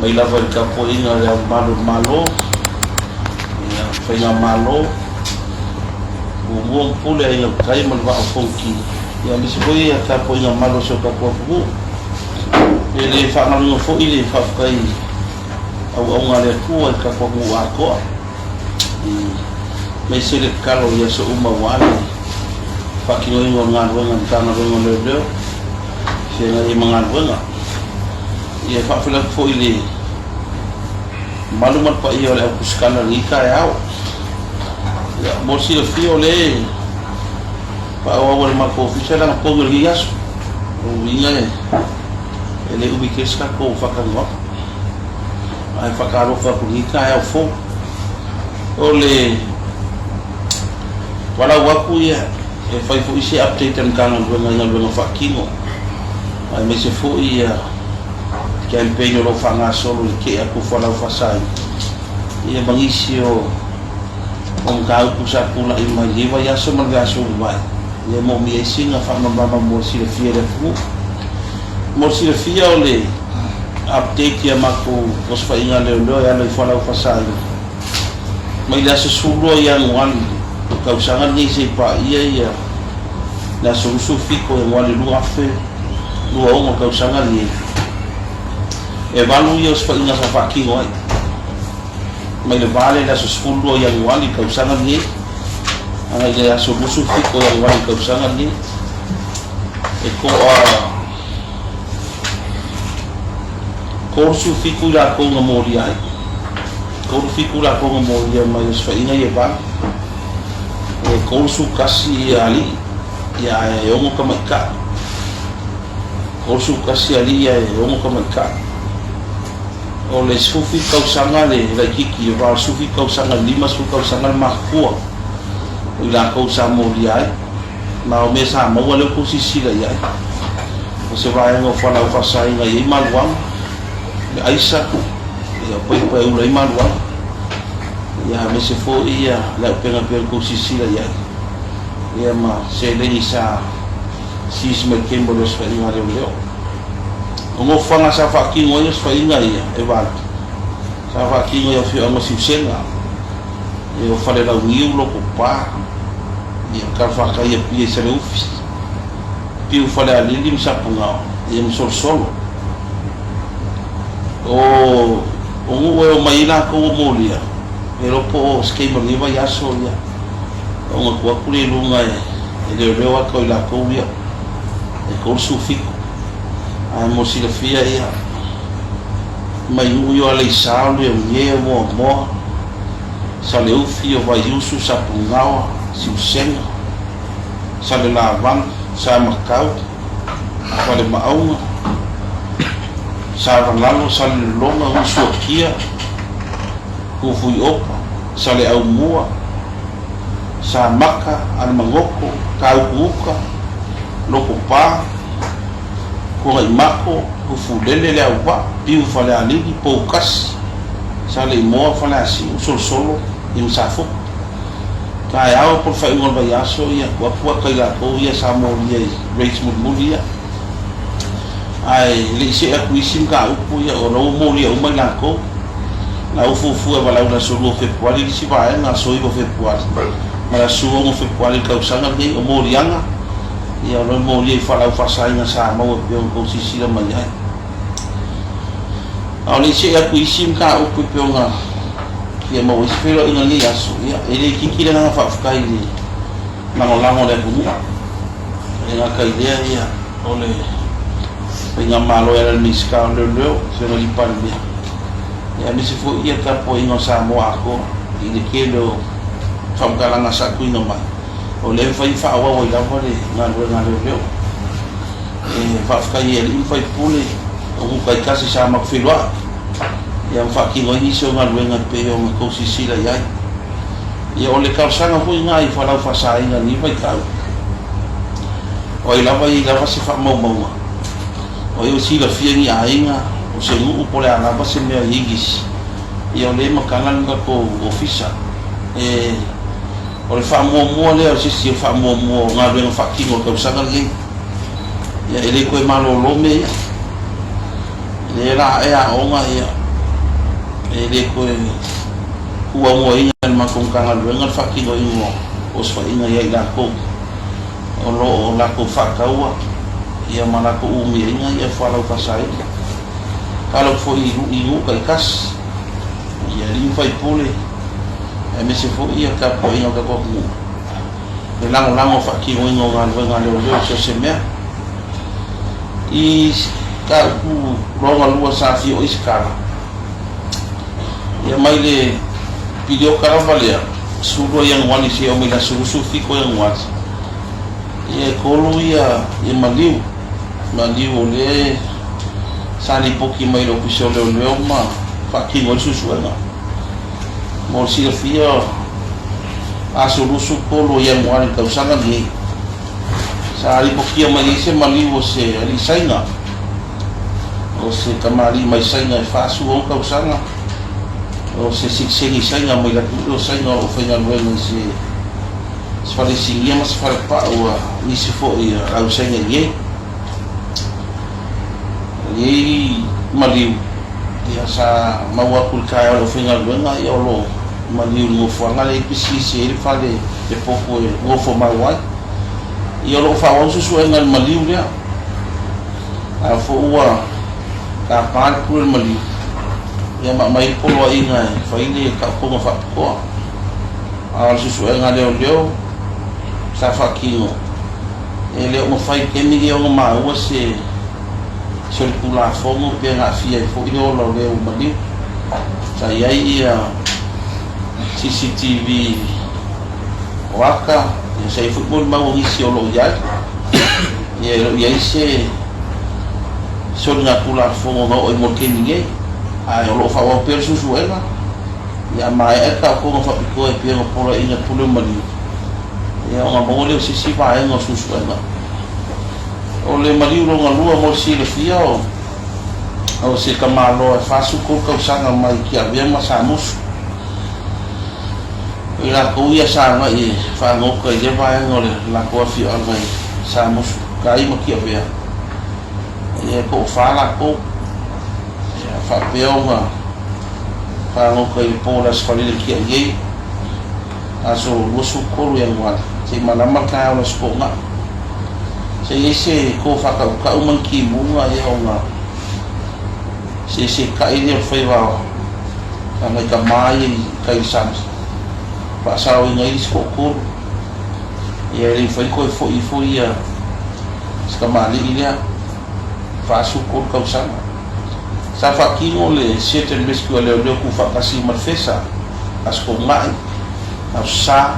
Mai lava i le tapuaiga a Le Ao Mamalu o le Malo, ia, Faigamalo, Tumua ma Pule, Aiga i le Tai ma le Vaa o Fonoti, ia aemaise foi ia tapuaiga mamalu a si o tatou atunuu. E le faagaloina foi le faafetai i auauna a le Atua i le tatou atunuu atoa, aemaise le tatalo i aso uma aua le faatinoina o le galuega a le Matagaluega o Leoleo, feagai ai ma galuega. Ia e faafeiloai atu foi i le mamalu ma le paia o le au tusitala i lenei taeao. Ia, mo le silafia o lea e faaauau e le matou ofisa lana togi o lenei aso. O lona uiga e le umi tele se tatou faatalanoaga. Ae faatalofa atu i lenei taeao fou. O le valaau atu ia e fai foi se update a le Matagaluega i galuega faatino aemaise foi ia campaign o lo o faagasolo i le tea atu o fualaau faasaina ia ma nisi o mataupu sa tulai mai i lenei vaiaso ma le vaiaso ua mavae ia e moomia ai sina faamalamalama mo le silafia e le atunuu. Mo le silafia o le update i a matou osofaiga leoleo e ala i fualaau faasaina mai le aso 12 Ianuari o le tausaga lenei seia paia ia le aso 27 Ianuari 2026 o le tausaga lenei, e valu ia osofaiga sa faatino ai mai le va lea i le aso 12 Ianuari le tausaga lenei agai i le aso 27 Ianuari le tausaga lenei e toa 37 i latou na molia ai. 37 latou na molia mai osofaiga ia e valu. E 31 ia alii, ia ae 6 tamaitai. 31 alii ae 6 tamaitai. O le 17 tausaga le laitiiti, o le 17 tausaga i le 50 tausaga le matutua o i latou sa molia ai. Ma o mea sa maua lea ua outou silasila i ai, o se vaega o fualaau faasaina e i ai maluaga, le aisa, ia o paipa e ula ai maluaga, ia aemaise foi ia le auupega pei ona outou silasila i ai, ia ma seleni sa seize mai le taimi o le osofaiga a leoleo. O nofoaga sa faatino ai osofaiga ia e valu, sa faatino i afioaga o Siusega, ia o Falelauniu, Lotopa, ia Talafatai Apia i Saleufi, Piu Falealili ma Sapugao, ia ma Solosolo. O o nuu e omai ai latou o molia, e iloa po o se taimi o lenei vaiaso ia ona tuu atu lea i luga e leoleo ata o i latou ia e 37. Ae mo le silafia ia, mai nuu ia o Aleisa, o Leonie, o Moamoa, Saleufi, o Vaiusu, Sapugaoa, Siusega, Salelavalu, Samatau, Falemaauga, Savalalo, Salelologa, Usuakia, Pufuiopa, Saleaumua, Samaka, Alamagoto, Taupuuta, Lotopa, Tuagaimako, Tufulele, Leauvaa, Piu Falealili, Poutasi, Saleimoa, Faleasiu, Solosolo, ia ma Safotu. Taeao po o le faaiuga o le vaiaso ia atu atu ata i latou ia sa molia i raids mulimuli ia. Ae le i see atu isi mataupu ia o la ua molia uma i latou. Na ufuufua e valaau i le aso 2 o Fepuari le isi vaega, aso 9 o Fepuari ma le aso 16 o Fepuari i le tausaga lenei. O moliaga ia o lo o molia i fualaau faasaina sa maua e pei ona outou silasila mai ai. A o le i see atu i isi mataupu e pei ona fia maua ai se feiloaiga i lenei aso, ia, e le itiiti le agaga faafetai i le lagolago a le atunuu. E le gata i lea, ia, o le faigamalo e ala i le Minisita o Leoleo, le Afioga i le Palemia, ia, aemaise foi ia tapuaiga o Samoa atoa i le tele o faamatalaga sa tuuina mai, o lea e mafai ona faaauau ai lava le galuega a leoleo. E faafetai i alii ma faipule o nuu taitasi sa matou feiloai ia ma faatino ai nisi o galuega e pei ona tou silasila i ai. Ia o le talosaga foi lena i fualaau faasaina i lenei vaitau, o ai lava e i ai lava se faamaumauga, o ai o silafia ni aiga, o se nuu po o le a lava se mea e i ai nisi, ia o lea e matala le tatou ofisa. E O le faamuamua lea o se isi o faamuamua o galuega faatino o le tausaga lenei. Ia, e le toe malolo mea ia. O lea la ae aoga, ia, E le toe tuuaunoaina e le matou Matagaluega le faatinoina o osofaiga ia i latou o lo o latou faataua ia ma latou umiaina ia fualaau faasaina. Tala atu foi i nuu taitasi, i alii ma faipule, aemaise foi ia tapuaiga o le tatou atunuu, le lagolago i le faatinoina o galuega a leoleo i so o se mea. I mataupu lona lua sa afio ai se tala, ia mai le piliota lava lea, 12 Ianuari seia oo mai le aso 27 Ianuari, ia e tolu ia maliu, maliu o lea sa lipoti mai i le Ofisa o Leoleo ma faatino ai le suesuega. Mo le silafia, aso 23 o Ianuari i le tausaga lenei, Sa lipotia mai ai se maliu o se alii Saina, o se tamalii mai Saina e 46 tausaga, o se sitiseni Saina mai le atunuu o Saina o lo o faigaluega i se fale sinia ma se fale pau a nisi foi a au Saina i inei. O lenei maliu, ia sa maua atu i le taeao i le aufaigaluega, ia o lo o maliu i le nofoaga lea e i ai le pisinisi e i ai le fale le potu e nofomau ai. Ia o lo o faaauau suesuega i le maliu lea. A foi ua tapa le pule o le maliu, ia ma aumai le poloaiga e fai le taotoga faapitoa. A o le suesuega a leoleo sa faatino, e le o mafai i le taimi lenei ona maua se solitulafono pe na aafia ai foi le ola o le ua maliu. Sa i ai ia CCTV o ata, ia sa i ai foi molimau o nisi o lo o i ai. Ia e le o i ai se soligatulafono na oo ai mo le taimi nei, ae o lo o faaauau pea le suesuega, ia a maea le taotoga faapitoa e pei ona poloaiina e Pule o Maliu, ia ona maua lea o se isi vaega o le suesuega. O le maliu lona lua mo le silafia o o se tamaloa e 43 tausaga mai Tiavea ma Samusu. O i latou ia sa agai e faagoka i lea vaega o le latou afioaga i Samusu tai ma Tiavea, ia e toafa latou. Ia faapea ona faagoka i le po o le Aso Faraile na tiai ai, aso 23 Ianuari, seia malama le taeao o le Aso Toonai. Sa i ai se tofa faatautau ma ni timuga ia ona sesetai lea o le faiva a nai tama ia i tai i le sami, faasaoina ai le isi toatolu. Ia e le mafai ona toe foi ifo ia si tamalii lea, 43 tausaga. Sa faatino le search and rescue a leoleo tuufaatasi ma le FESA, Aso Toonai, Aso Sa,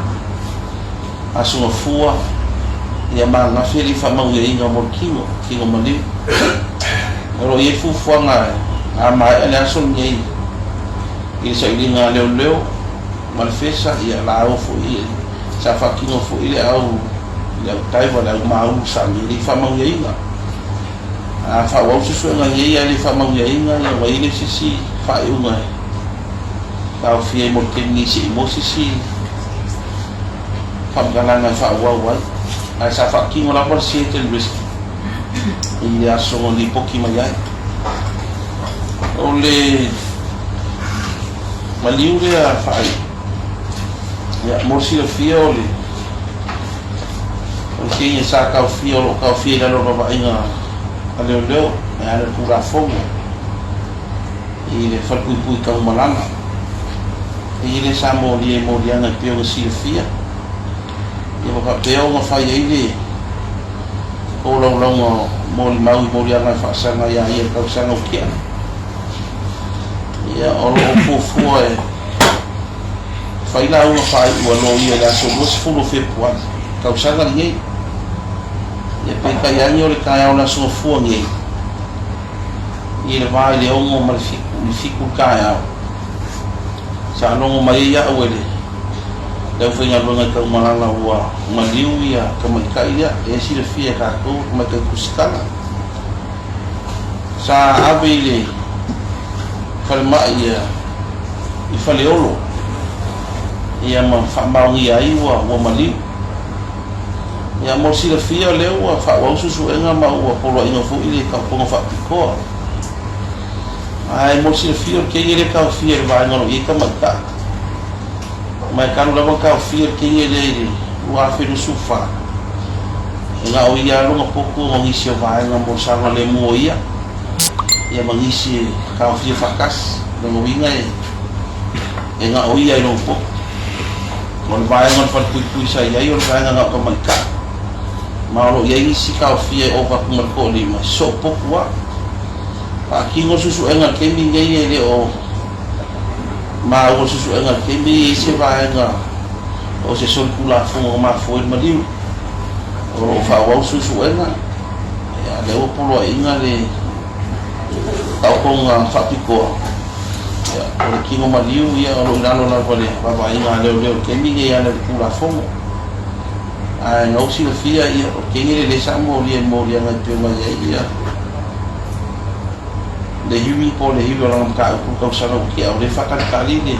Aso Gafua, ia ma ananafi e le i faamauiaina mo le tino, tino maliu. O lo o i ai fuafuaga a maea le aso lenei i le sailiga a leoleo ma le FESA, ia la o foi sa faatino foi le au le au diver, le au maulu sa i le i faamauiaina. A faaauau suesuega nei ae le i faamauiaina, ia ua i ai le isi isi faaiuga e taofia ai mo le taimi nei se i maua se isi faamatalaga e faaauau ai. Ae sa faatino lava le search and rescue i le aso na lipoti mai ai. O le maliu lea faaiu, ia, mo le silafia o le o le teine sa taofia, o lo o taofia i lalo o le vaavaaiga a leoleo e ala i le Tulafono i le Falepuipui Tanumalala. E i ai le sa molia i moliaga e pei ona silafia, ia ma faapea ona fai ai le tolaulauga o molimau i moliaga e faasaga iā ia i le tausaga ua tea. Ia, o lo o fuafua e fai lauga faaiu a loia i le aso 20 o Fepuari, tausaga lenei. Ia, peitai ane o le taeao o le aso Gafua nei, i le va i le 6 ma le 7 i le 7 i le taeao, sa logo mai ai au e le le aufaigaluega i Taumalala ua maliu ia tamaitai lea, e silafia e tatou tamaitai tusitala. Sa ave i le falemai ia i Faleolo ia ma faamaonia ai ua ua maliu. Ia mo le silafia o lea ua faaauau suesuega ma ua poloaiga foi le taotoga faapitoa. Ae mo le silafia o le kegi e le taofia i le vaega o lo o i ai tamaitai. Ma e talu lava ona taofia le kegi lea i le 2024, e na o ia lava lona potu ona o nisi o vaega mo le saogalemu o ia, ia ma nisi e taofia faatasi. O lona uiga e na o ia i lona potu. O le vaega o le falepuipui sa i ai o le vaega na o tamaitai. Ma o lo o i ai nisi taofia e ova atu ma le toalima, e sosoo potu lava. Faatino le suesuega i le taimi lenei e le o maua le suesuega i le taimi e i ai se vaega o se solitulafono na mafua ai le maliu. O lo o faaauau le suesuega, ia lea ua poloaiina le taotoga faapitoa, ia o le tino maliu ia o lo o i lalo lava o le vaavaaiga a leoleo i le taimi lenei e ala i le Tulafono. Ae na ou silafia ia o le taimi lea lea sa molia i moliaga e pei ona i ai ia le hiwi po o le hiwi o lana mataupu i le tausaga ua tea, o lea e faatalitali le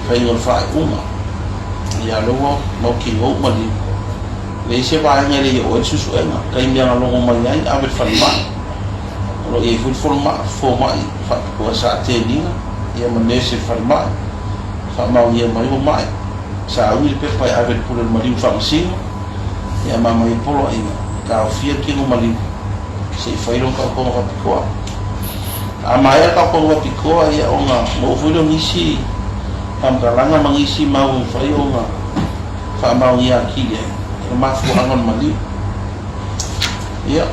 faiga o le faaiuga. Ia o lea ua mautinoa ua maliu, leai se vaega e le i oo ai le suesuega. Taimi lava na logo mai ai, ave i le falemai. O lo o i ai foi le fomai faapitoa sa attend ina, ia ma nurse i le falemai, faamaonia mai ua mai. Sa ui le pepa e ave i le pule o le maliu faamasino, ia ma aumai ai poloaiga e taofia le tino maliu se i fai lona taotoga faapitoa. A maea le taotoga faapitoa, ia ona maua foi lea o nisi faamatalaga ma nisi mau e mafai ona faamaonia atili ai le mafuaaga o le maliu. Ia,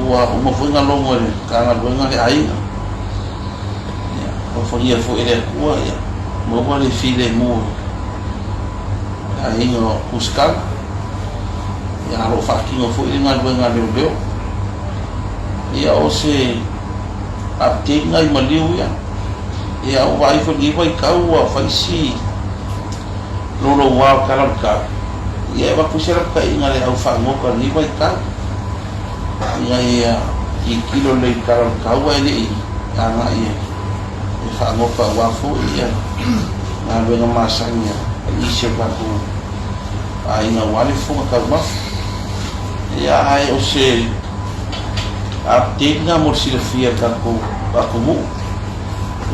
ua uma foi ona logo e le Matagaluega le aiga. Ia, alofagia foi e le Atua, ia maua le filemu e le aiga o Pusikala. Ia, a o lo o faatino foi le galuega a leoleo. Ia, o se update na i maliu ia. Ia, ua vaai foi i lenei vaitau ua fai si louloua o le tala o le tau. Ia, e avatu se lapataiga i le au fagota i lenei vaitau, ina ia tilotilo lelei i le tala o le tau ae le i agai e fagota aua foi galuega masani a nisi o tatou aiga aua le fofoga taumafa. Ia, ae o se update lena mo le silafia e le tatou atunuu,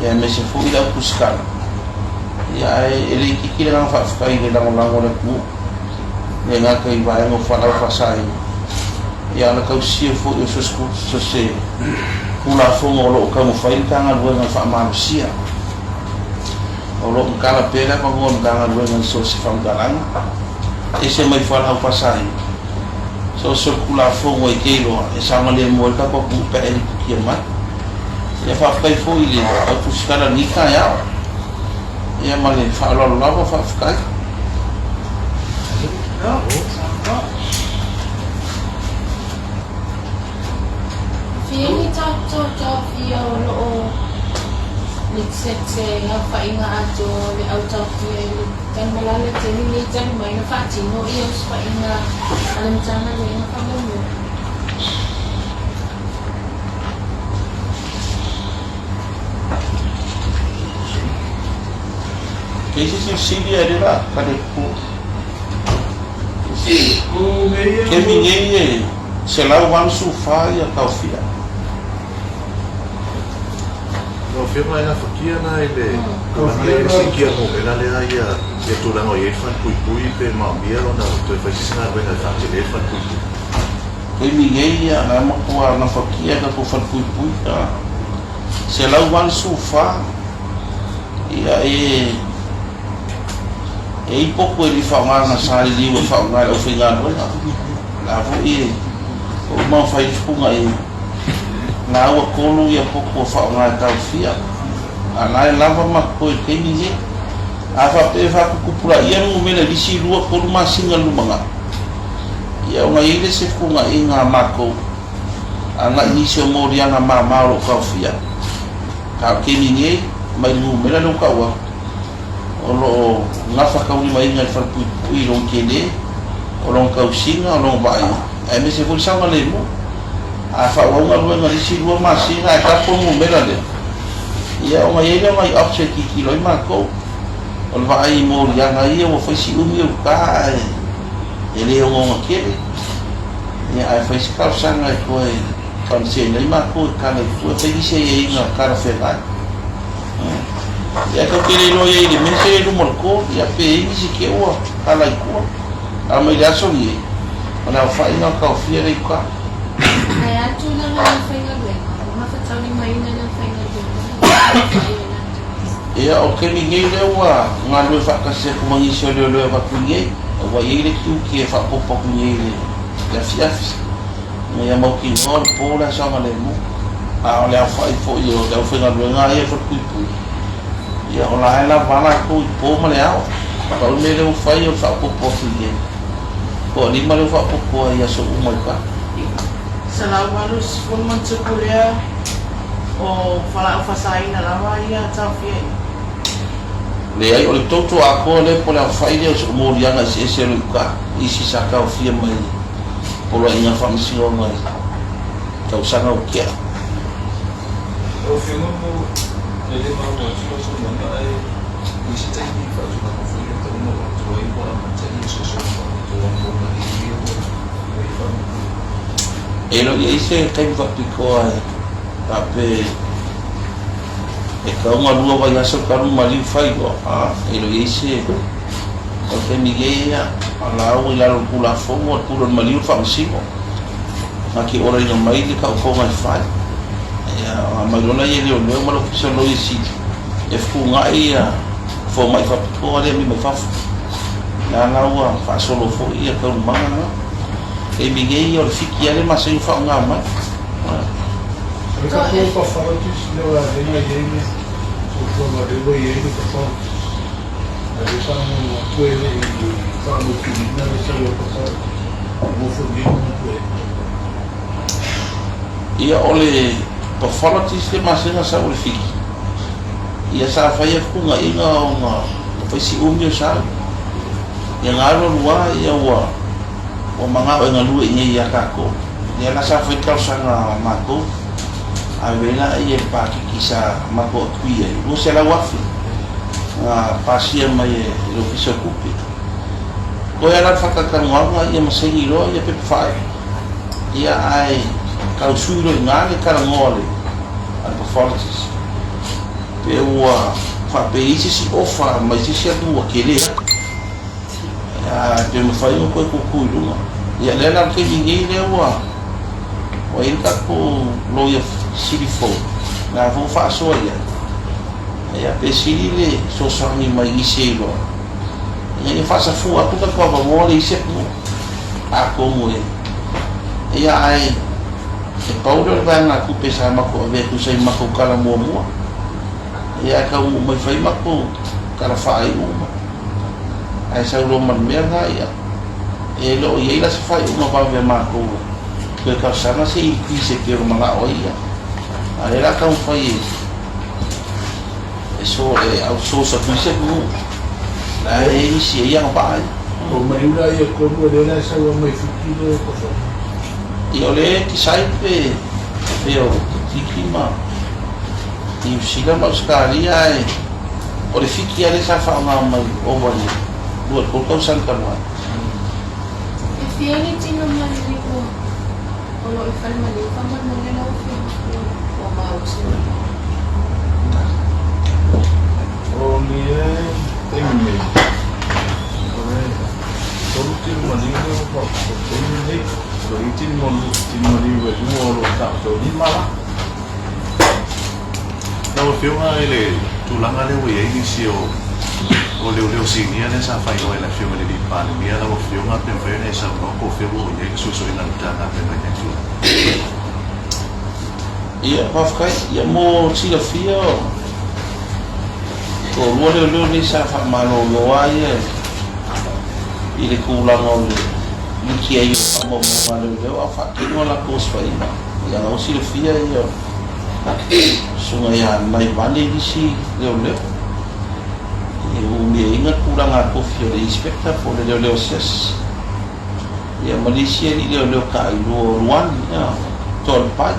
ia aemaise foi le au tusitala. Ia, ae e le itiiti le agaga faafetai i le lagolago a le atunuu, e le gata i vaega o fualaau faasaina, ia a o le tausisia foi o so se Tulafono o lo o taumafai le Matagaluega e faamalosia. O lo o matala pea le avanoa o le Matagaluega i so o se faamatalaga, ese mai fualaau faasaina, so o se Tulafono e te iloa e saogalemu ai le tatou atunuu pe a e lipotia mai. Ia faafetai foi i le au tusitala i lenei taeao. Ia ma le faaaloalo lava, faafetai. Fia ni tatou taofia o lo o le se aofaiga atoa o le au taofia i le Tanumalala i le taimi lenei talu mai na faatino ia osofaiga a le Matagaluega faamoemoe. Kei se silisili ae le la kale ku. Kemi nei e 184 ia taofia. Lau Afioga e gafatia la i le tulaga lea i le siitia numera lea ia le tulaga o i ai le falepuipui pe maomia ona toe fai se isi galuega e faatele ai le falepuipui. Taimi nei ia la matua gafatia e tatou falepuipui ka 184 ia e e i potu e le i faaaogaina sa liliu e faaaoga e le aufaigaluega. La foi e ua uma ona fai le fetuunaiga, la ua tolu ia potu ua faaaoga e taofia, a la e lava ma totoe i le taimi lenei. A faapea e faatuputupulaia le numera i le isi lua, tolu masina i le lumanai, ia ona i ai lea o se fetuunaiga a matou agai i nisi o moliaga mama o lo o taofia. A o le taimi nei, mai le numera lea ua tau atu, o lo o gafataulimaina e le falepuipui i lona tele, o lona tausiga, o lona vaaiga, aemaise foi le saogalemu. A faaauau galuega i le isi lua masina ae tapu le numera lea, ia ona i ai lea o nai option e tilotilo ai matou. O le vaai i moliaga ia ua fai si umi o uta ae e le ogaoga tele, ia ae fai se talosaga e toe Faamasino ai matou e kala i tua e fai nisi aiaiga talafeagai. Ia tatou te le iloa i ai i le mea se i luma o le court, ia pe i ai nisi te ua kala i tua. A mai le aso lenei, o le aofaiga o taofia lea i uta. Ae a le tulaga i le aufaigaluega, ua gafataulimaina le aufaigaluega i le aofai o latou. Ia, o le taimi nei lea ua galulue faatasi atu ma nisi o leoleo e avatu i nei, ua i ai le tiute e faaopoopo atu i nei i le afiafi. Ina ia mautinoa o le po le saogalemu, a o le aofai foi o le aufaigaluega lava ia e falepuipui, ia o la e lava a latou i po ma le ao. Pau le mea lea ua fai o le faaopoopo atu i ai toalima lea ua faaopoopo ai i aso uma i uta. 180 ma ona tupu lea o fualaau faasaina lava ia taofia i. Leai, o le toto atoa lea po o le aofai lea o se moliaga eseese o le uta, isi sa taofia mai Poloaiga Faamasinoga i tausaga ua tea. Lau Afioga mo e le maua atu lau saunoaga ae i se taimi faatulaga foi lea tau ona atu ai ua amata ia suesuega faapitoa mo maliu ia ua i faamatuina. E le o i ai se taimi faapitoa e faapea e tatau ona lua vaiaso talu maliu fai loa, a e le o i ai se. O le taimi nei, ia, o la ua i lalo o le Tulafono a le Pule o le Maliu le Faamasino, na te oraina mai le taotoga e fai. Ia, ona aumai loa lea e leoleo ma le Ofisa o le Loia Sili e fetuunai ia fomai faapitoa lea e aumai mai fafo. O la la ua faasolo foi ia taualumaga na. O le taimi nei, o le fiki lava lea e masani ona faaaoga mai. O le tatou pathologist lea ua i ai le fuafuaga lea ua i ai le pathologist. A lea sa maua e le i faamautuina le sau o pathologist e nofo nei ma matua. Ia o le pathologist le masina sau o le Fiti. Ia sa fai a fetuunaiga ona fai si umi o sau. Ia na alu alu lava ia ua ua manao e galue i inei ia tatou. Ia la sa fai le talosaga a matou ave la ia le pakiki sa matou agree ai, 200,000 na pasia mai e le Ofisa o Tupe. Toe lava la le faatalatalanoaga ia ma saini loa ia pepa faaiu. Ia ae tau sui loa i ina le talanoa a le pathologist pe ua faapea i ai se isi ofa mai se isi atunuu ua tele atu. Ia pe mafai ona toe tutu i luga. Ia lea la o le taimi nei lea ua ua i ai le tatou loia sili fou, la foi ua faasoa i ai. Ia pe sili le fesoasoani mai nisi e iloa ina ia faasafua atu tatou avanoa lea i isi atunuu. Atonu e ia ae e pau lea o le vaegatupe sa matou avea e tusa ai ma matou tala muamua. Ia ae taunuu mai fai matou tala faaiu ma ae sau loa ma le mea lena, ia, e le o i ai la se faaiuga vave a matou e toe talosaga se increase e pei ona manao ai ia. A o lea o le a taumafai e e so e outsource atu i isi atunuu la e i ai nisi e i ai agavaa ai. O maliu la ia tonu o lea la e sau ai mai Fiti le pastor. Ia o lea e decide pe pe o Fiti ma Niu Sila ma Ausetalia ae o le Fiti lava lea sa faaaoga mai ova i le 2 i le 3 tausaga talu ai. E fia le tino maliliu o lo o i fale maliu faamolemole lau afioga pe ua maua se mea. O le taimi nei, o le tolu tino maliu lea ua faaopoopo i le taimi lenei. O lo o i ai tino maliu e lua o lo o taotaomima la. Lau Afioga i le tulaga lea ua i ai nisi o o leoleo sinia lea sa faailoa e le Afioga i le Alii Palemia, lau Afioga pe mafai ona e saunoa po o fea ua oo i ai le suesuega a le Matagaluega i lea tulaga. Ia, faafetai. Ia, mo silafia, o toalua leoleo nei sa faamalolo lava ia i le tulaga o le liki ai o faamaumauga a leoleo a o faatino a latou osofaiga. Ia, na ua silafia ia Susuga ia Naivane nisi leoleo e umiaina le tulaga tofi o le inspector po o le leoleo asiasi. Ia ma nisi alii leoleo tailua o Luani, ia, Toalepai,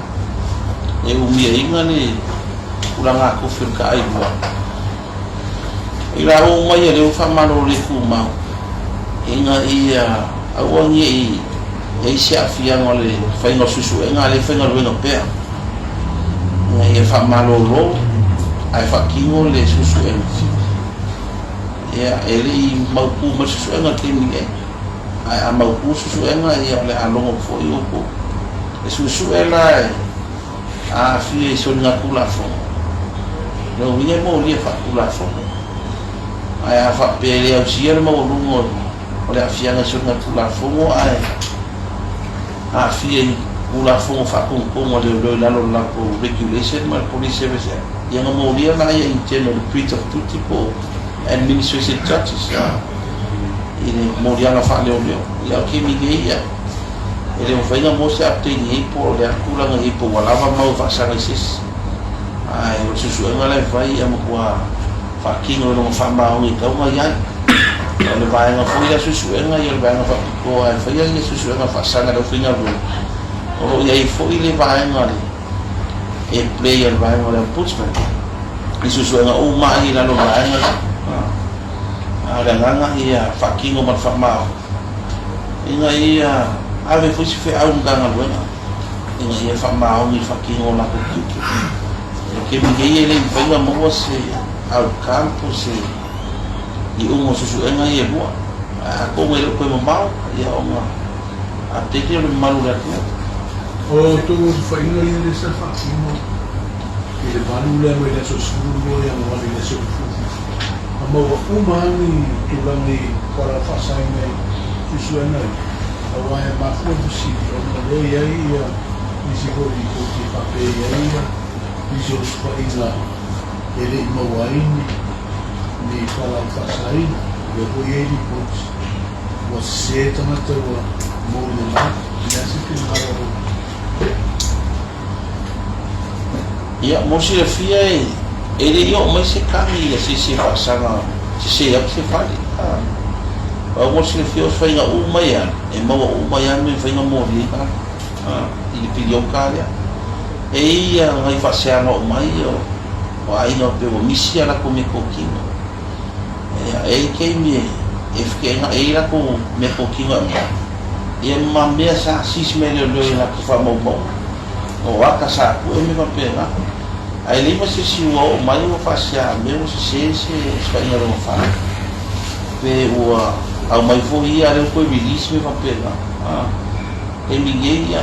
e umiaina le tulaga tofi o le taailua. I la ua uma ia lea ua faamalolo le tumau, ina ia aua ne i E i ai se aafiaga o le faiga o suesuega a lea e faigaluega pea ina ia faamalolo ae faatino le suesuega. Ia, e le i mautu mai le suesuega i le taimi nei, ae a mautu le suesuega, ia o le a logo foi outou. E suesue la e aafia i soligatulafono, lona uiga e molia faatulafono. Ae a faapea e le ausia le maualuga o le aafiaga i soligatulafono ae aafia i Tulafono Faatonutonu a Leoleo i lalo o le latou Regulation ma le Police Service Act, ia ona molia lea in general le breach of duty po o Administration Judges i le moliaga faaleoleo. Ia o le taimi nei ia, e le mafai ona maua se update nei po o le a tulaga i ai po ua lava mau e faasaga i se isi. Ae o le suesuega la e fai ia matua faatino i lona faamaoni e tatau ona i ai. O le vaega foi lea suesuega ia o le vaega faapitoa e faia ia suesuega faasaga i le aufaigaluega. O lo o i ai foi le vaega le e play a le vaega o le Ombudsman i suesuega uma lava ia i lalo o le vaega lea. A o le agaga ia faatino ma le faamaoni ina ia ave foi se feau i le Matagaluega ina ia faamaoni i le faatino o latou tiute. O le taimi nei e le i mafai ona maua se outcome po o se iuga o suesuega ia e lua. Ae atonu e le o toe mamao ia ona update lea o le mamalu o le atunuu. O outou osofaiga ia lea sa faatino i le 8 lea mai le aso 12 Ianuari i le aso 17, na maua uma lava ni tulaga i fualaau faasaina i suesuega ia, aua e mafua le fesili ona o lea e i ai ia nisi foi lipoti e faapea e i ai ia nisi osofaiga e le i maua ai ni fualaau faasaina, o lea foi e i ai lipoti ua sese tagata ua molia mai. O le a se finagalo o lou. Ia, mo le silafia e e le i oo mai se kagi ia se isi e faasaga sese atu se fale. A, pau mo le silafia o se faiga uma ia, e maua uma ai lava mea e mafai ona molia ai tagata, a, i le piliota lea. E i ai nai faaseaga oo mai o o aiga pei ua misi a latou meatotino. Ia, e i ai taimi e e feteenai ai latou meatotino e aumai, ia ma mea sa sisi mai e leoleo i latou faamaumauga, o ata sa pue ma mea faapena. Ae leai ma se isi ua oo mai ua faasea mea ua sese se faiga lona fale, pe ua aumai foi ia a lea ua toe release mea faapena. A, taimi nei ia,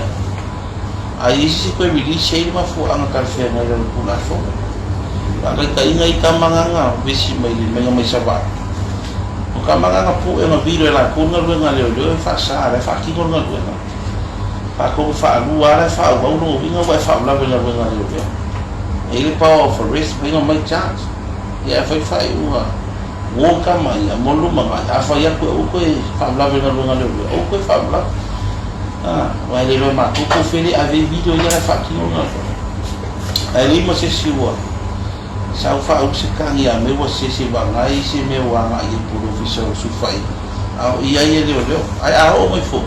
a i ai se isi e toe release ai le mafuaaga talafeagai i lalo o le Tulafono. Faataitaiga i tama na vesi mai le maiga mai Savaii. O tama na pue na vilo e latou le galuega a leoleo e faasa, la e faatino le galuega. Faatonu faalua lava la e faaauau lona uiga ua e faalavelave i le galuega a leoleo. E i ai le power of arrest, mafai ona aumai charge. Ia ae fai faaiuga warn tama ia mo le lumanai, a fai atu e aua toe faalavelave i le galuega a leoleo, aua toe faalavelave. Aua e le iloa e matou po o fea le ave ai video ia la e faatino le galuega. Ae leai ma se isi ua sau faaulu se tagi a mea ua sese vagai se mea ua agai ai po o le ofisa o sulufaiga a o i ai e leoleo. Ae a oo mai foi,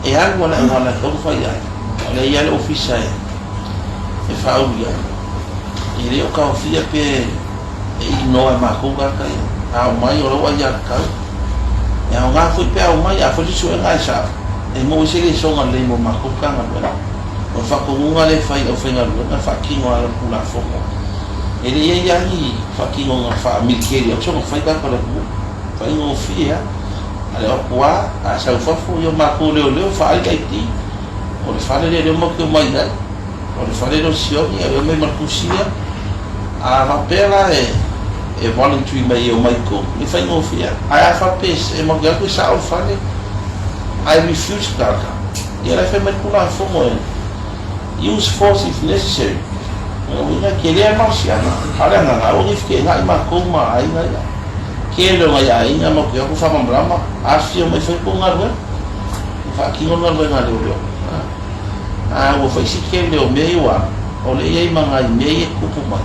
e alu a le auala e tatau ona fai ai. O lea e i ai le ofisa e faaulu i ai. E le o taofia pe e inoa e matou tagata ia. A omai o lau aiatatau. E aoga foi pe a omai, a fai se suega e sao, e maua ai se lesona lelei mo matou Matagaluega. O le faatonuga lea e fai i le aufaigaluega e faatino ala i le Tulafono. E le i i ai lava ni faatinoga faa-militeli atu ona fai tagata o le atunuu. Faigofie lava. A le o atu lava, a sau i fafo, ia o matou leoleo, faaali le ID. O le fale lea o lea matou te omai ai. O le fale lea o Sioni, e omai ma le tusi ia. A faapea la e voluntary mai e omai i totonu, e faigofie lava. Ae a faapea e matou te alu atu e sao le fale, ae refuse le tagata, ia la e fai mai le Tulafono e use force if necessary. O lona uiga, e tele lava le malosiaga. A o le agaga, aua ne i feteenai matou ma aiga ia. Tele o nai aiga matou te o atu faamalamalama, afifio mai fai tou galuega, e faatino le galuega a leoleo. A ua fai si tele o mea ia ua alu, o lea e i ai ma nai mea ia e tutupu mai,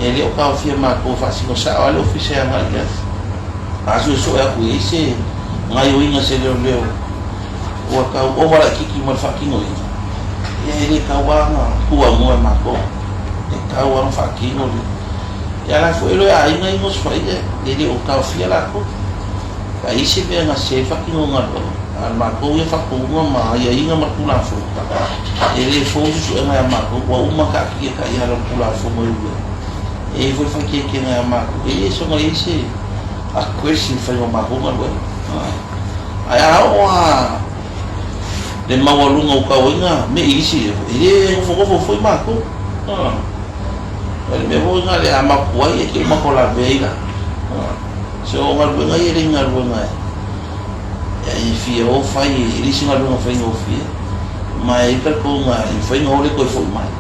e le o taofia matou e faasino sao lava le ofisa e agai i ai. A suesue atu i ai se gaioiga a se leoleo ua tau ova laitiiti ma le faatinoina, ia e le tau lava ona tuuamoa e matou, e tau lava ona faatino le. Ia la foi e aiga ia e osofai e le o taofia latou. Pe a i ai se mea e gase ai le faatinoga o galuega. A o le matou ia faatonuga ma aiaiga ma le Tulafono, e le fou se suega ia matou, ua uma ona taatia taiala o le Tulafono e ui ai. E i ai foi le faaeteetega ia matou, e le soona i ai se aggressive faiga o matou galuega. Ae a oo lava le maualuga o tauaiga me i isi, e le nofonofo foi matou. O le mea foi lena le a matou ai e te uma matou lavea ai la. So o galuega ia e le galuega e fia o fai, e le isi galuega faigofie. Ma e i ai talitonuga e mafai ona o le toe foi mai.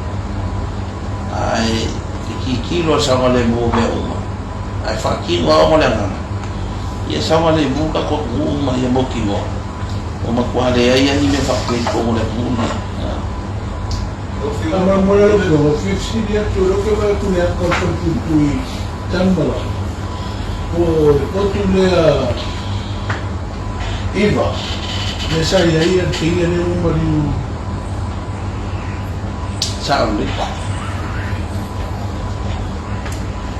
Ae e tilotilo a le saogalemu o mea uma. Ae faatino lava ona o le agaga, ia saogalemu le tatou atunuu ma ia mautinoa ua matua leai lava ni mea faapea i totonu o le atunuu lenei. Faamolemole lau Afioga, ou te fia fesili atu, o lea ou te vaai atu i le ata o le falepuipui i Tanumalala, po o le potu lea 9 lea sa i ai le teine lea ua maliu. Sao lelei.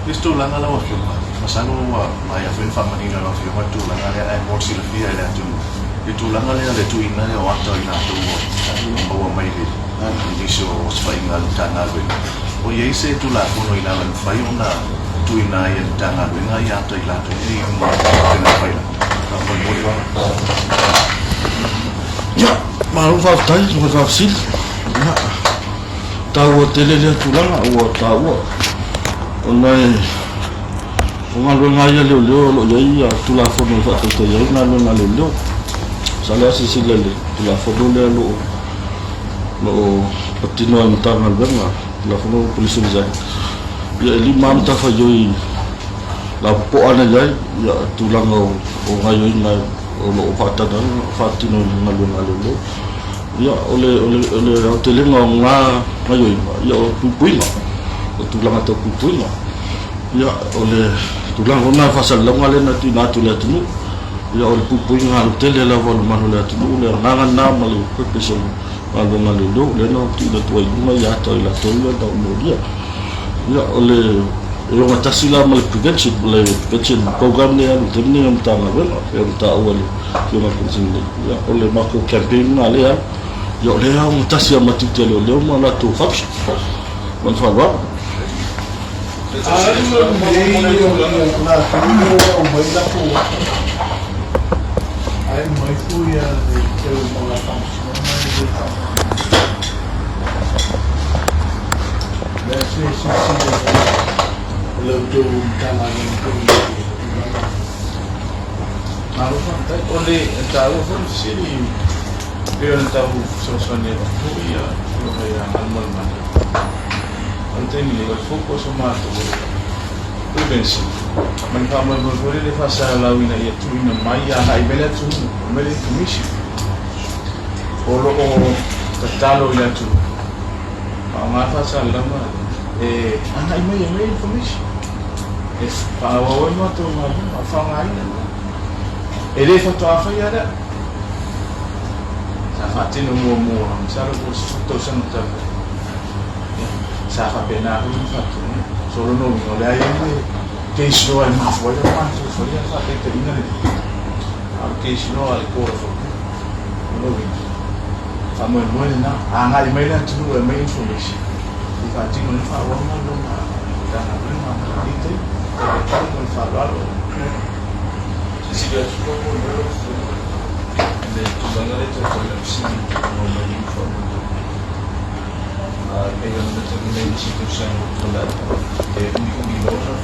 I se tulaga lau Afioga, masalo ua maea foi ona faamanino e lau Afioga le tulaga lea ae mo le silafia e le atunuu, le tulaga lea o le tuuina lea o ata o i latou ua maua mai i nisi o osofaiga a le Matagaluega, o i ai se Tulafono i lalo e mafai ona tuuina ai e le Matagaluega ia ata o i latou nei i luga o upega tafailagi? Faamolemole. Ia, malo faafetai mo le faafesili. Ia, taua tele lea tulaga ua taua ona e o galuega ia leoleo o lo o i ai ia Tulafono e faatautaia ai galuega a leoleo. Masalo a silasila i le Tulafono lea o lo o lo o patino e le Matagaluega, Tulafono Police Service Act, ia e 5 lava matafaioi lapopoa na i ai ia tulaga o gaoioiga o lo o faatagaina faatino i galuega a leoleo. Ia, o le, o le, o le aotelega o na gaoioiga, ia o puipuiga, o tulaga tau puipuiga. Ia, o le tulaga foi lena faasalalauga lea na tuuina atu i le atunuu, ia o le puipuiga alotele lava o le mamalu o le atunuu, le agaga lena ma le purpose o le galuega a leoleo, lea na tuuina atu ai i luga ia ata o i latou ia na molia. Ia, o le e ogatasi la ma le prevention, le prevention program lea e alu i le taimi lenei a le Matagaluega, pei ona taua e le Afioga i le Komesina nei. Ia, o le matou campaign lena lea e alu. Ia, o lea e ogatasi lava ma tiute a leoleo ma latou function. Ma le faaaloalo. A alu lelei latou ia ua aumai latou ata, ae aumai foi a le teu ma la faamasinoga e le faaaogaina. O lea se silasila i ai la outou Matagaluega foi i le tulaga lea. Malo faafetai. O le taua foi le fesili pei ona tau fesoasoani atu foi ia Afioga ia Galumalemana. O le taimi nei, o le focus o matou o le prevention ma le faamoemoe foi lele faasalalau ina ia tuuina mai agai mai le atunuu, aumai le information. O lo o tatalo i le atunuu, faaaoga faasalalauga e agai mai e aumai information e faaauau ai matou galuega, o le faaaogaina lena. E le faatoa faia lea. Sa faatino muamua, masalo po o le 10 tausaga talu ai. Ia, sa faapena foi ona faatinoina. So o lona uiga, o le a i ai le case law e mafua ai ona matou faia le faataitaiga lenei. A o le case law a le Court of Appeal. O lona uiga, faamoemoe lena, agai mai le atunuu e aumai information e faatino ai le faaauau galuega a le Matagaluega mo lenei taimi. Faafetai atu ma le faaaloalo. Silasila atu loa mo le lau Afioga i le tulaga lea e tau fai lau fesili mo maliu faamolemole. E pei ona matauina i nisi tausaga ua tuanai, e umiumi loa ona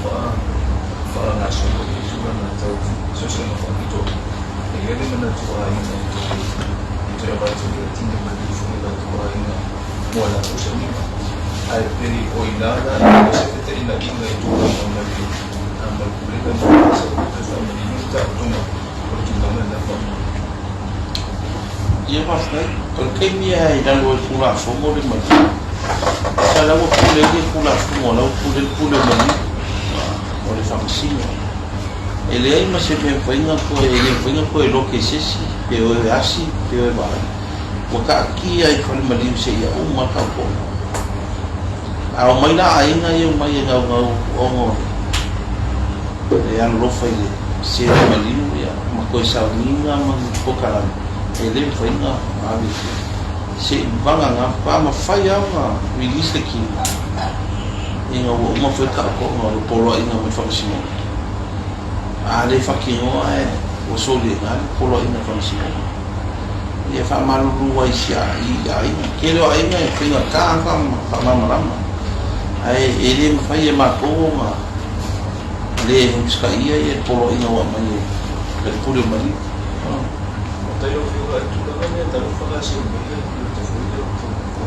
faagasolo le tulaga tau suesuega faapitoa. E i ai le manatu o aiga e toe avatu le tino maliu foi i latou aiga mo a latou sauniga. Ae pei o i ina la e i ai se feteenaiga i tulaga ma le Pulega ma le Fasa o toe faamanino le taotoga o le tulaga lena faamolemole. Ia faafetai. O le taimi lava i lalo o le Tulafono le maliu, sa la ua pule ai le Tulafono, la ua pule ai le pule o maliu o le Faamasino. E leai ma se mea e mafai ona toe, e le mafai ona toe loke e se isi, pe o e asi, pe o e vaai. Ua taatia i fale maliu seia uma le taotoga. A omai la aiga ia omai e naunau ona o le alolofa i le sē maliu ia ma toe sauniga ma ni polokalame. E le mafai ona ave se i vagana pe a mafai lava ona release le kino ina ua uma foi le taotoga o le poloaiga mai le faamasinoga. A le faatinoa e ua soli ai i ina le poloaiga a le faamasinoga. Ia e faamalulu ai i aiga. Tele o aiga e faigata lava faamalamalama ae e le mafai e matou ona le usitaia le poloaiga ua aumai e le Pule o Maliu. Faafetai lau Afioga i le tulaga lea talu faagasolo mai le tiute foi lea o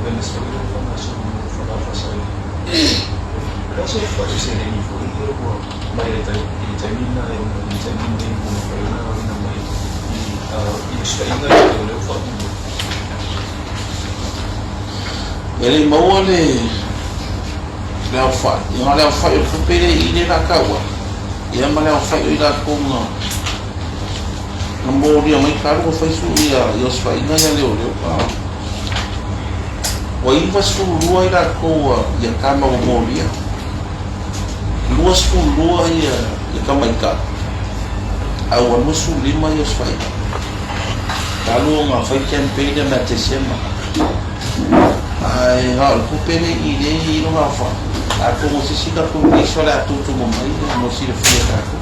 venice foi lea ua faagasolo mai o fana faasaili. O le a se uluai seleni foi lea ua mai i le taimi lena e oo mai i le taimi lenei ua mafai ona aoina mai i usitaiga ia o lea ua faatino? E le i maua le aofai, na o le aofai o le tupe lea i i lea o le a taua, ia ma le aofai o i latou na Na molia mai talu ona fai ia osofaiga ia leoleo a ua 92 i latou ia tama ua molia, 22 ia tamaitai ae ua 25 ia osofaiga talu ona fai campaign ia mea Tesema. Ae na o le tupe lea i lea e i ai lona aofai. Atonu o se isi tatou list o le a tutumu mai mo le silafia e tatou.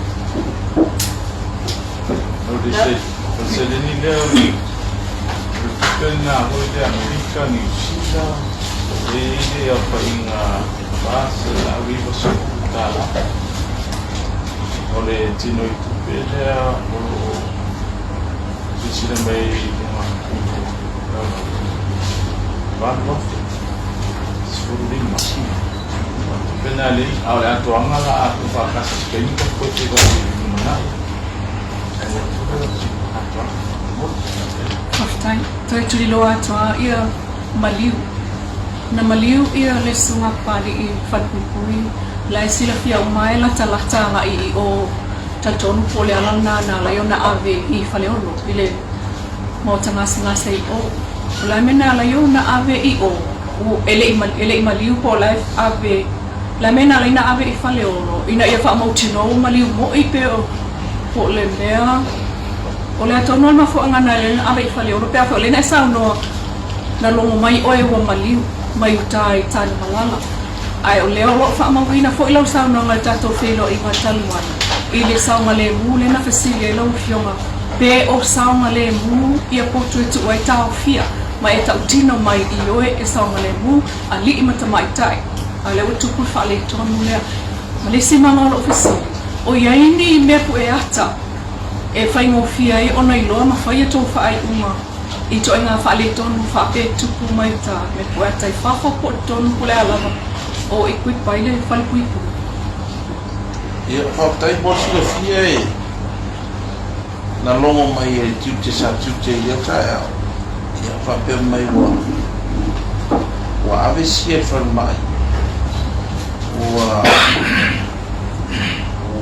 O le seleni lea o le tupe lena foi lea Amerika, Niu Sila, e i ai le aofaiga $490. O le tinoitupe lea o lo o silasila mai i luga i le 8,015. O le tupe lena lea, a o le atoaga la a tuufaatasi i se taimi tatou toe feiloai i le lumanai. Faafetai. Toe tuliloa atu lava ia maliu. Na maliu ia le Susuga Papalii Falepuipui la e silafia uma e latalata agai i o talitonu po o le ala lena na ala ai ona ave i Faleolo i le maota gasegase i o. O le a le mea na ala ai ona ave i o e le i maliu po o la e ave O le a mea na ala ai ona ave i Faleolo ina ia faamautinoa ua maliu moi pe o po o le mea o le a tonu lava le mafuaaga na ala ai ona ave i Faleolo pe afai o lea na e saunoa na logo mai oe ua maliu mai uta i Tanumalala ae o lea o lo o faamauina foi lau saunoaga i le tatou feiloaiga talu ai i le saogalemu lea na fesili ai lau Afioga pe o saogalemu ia potu e tuu ai taofia ma e tautino mai i oe e saogalemu alii ma tamaitai. A o lea ua tupu le faaletonu lea. Ma le isi mala o lou fesili, o i ai ni mea pueata e faigofie ai ona iloa ma fai a tou faaiuga i ituaiga faaletonu faapea e tupu mai uta mea pueata i fafo po o totonu po o le a lava o equip ai le falepuipui? Ia, faafetai mo le silafia e na logo mai e le tiute sa tiute i lea taeao, ia faapea mai ua ua ave sia i le falemai, ua